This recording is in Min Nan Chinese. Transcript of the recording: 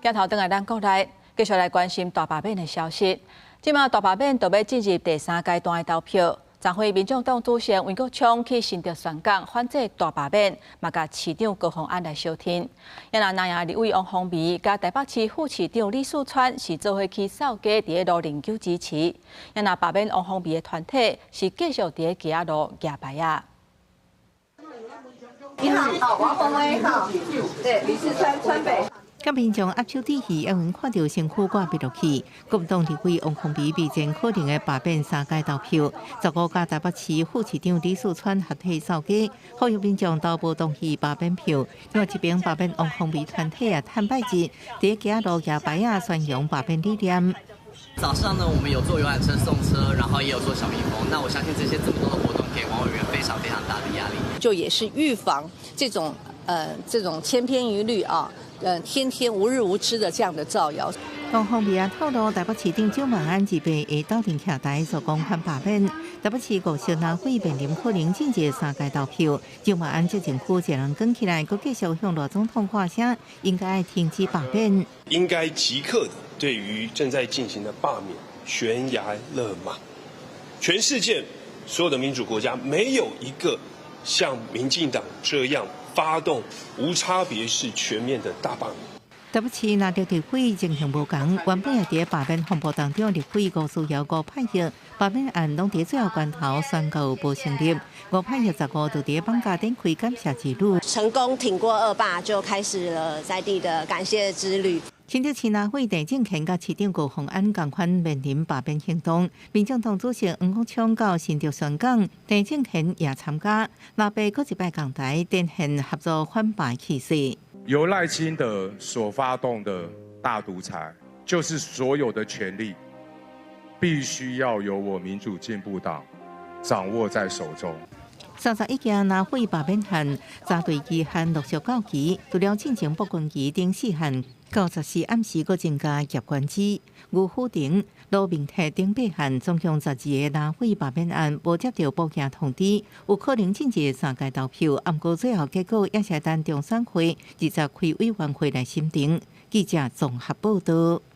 鏡頭轉來咱國內，繼續來關心大罷免的消息。這馬大罷免就欲進入第三階段的投票。昨昏民眾黨主席黃國昌去新竹宣講反制大罷免，嘛共市長高虹安來相挺。也若南營立委王鴻薇佮台北市副市長李四川是做伙去掃街，佇咧路認糾支持。也若罷免王鴻薇的團體是繼續佇咧街仔路舉牌仔。你好，王鴻薇，好，對，李四川，川北。佮民眾握手致意，會用看著身軀掛袂落去。國民黨立委王鴻薇備戰可能的罷免三階投票，15佮台北市副市長李四川合體掃街，呼籲民眾投無同意罷免票。另外一邊罷免王鴻薇團體啊，坦白日佇街仔路舉牌仔宣揚罷免理念。早上呢，我們有坐遊覽車送車，然後也有做小蜜蜂。那我相信這些這麼多的活動，給王委員非常非常大的壓力。就也是預防這種千篇一律啊，天天無日無之的這樣的造謠。王鴻薇也透露，台北市長蔣萬安28會鬥陣徛台，做講反罷免。台北市五席立委面臨可能進入三階投票，蔣萬安這政府一人講起來，閣繼續向賴總統喊聲，應該停止罷免。應該即刻的對於正在進行的罷免懸崖勒馬。全世界所有的民主國家，沒有一個像民進黨這樣發動無差別式全面的大罷免。台北市藍綠立委情形無仝，原本也佇罷免風暴當中，立委吳思瑤、吳霈燁罷免案攏佇最後關頭宣告無成立。吳霈燁15就佇艋舺展開感謝之旅，成功挺過二罷，就開始了在地的感謝之旅。新竹市立委鄭政權佮市長高虹安仝款面臨罷免行動，民眾黨主席黃國昌到新竹宣講，鄭政權也參加，藍白閣一擺仝台展現合作反罷氣勢。由賴清德所發動的大獨裁，就是所有的權力必須要由我民主進步黨掌握在手中。31件立委罷免案，查對期限陸續到期，除了進前卜君琪等四項，到14暗時閣增加葉關之、吳虎廷、羅明哲等八項，總共12個立委罷免案無接著補件通知，有可能進入三階投票。毋過最後結果也是等中選會20開委員會來審定。記者綜合報導。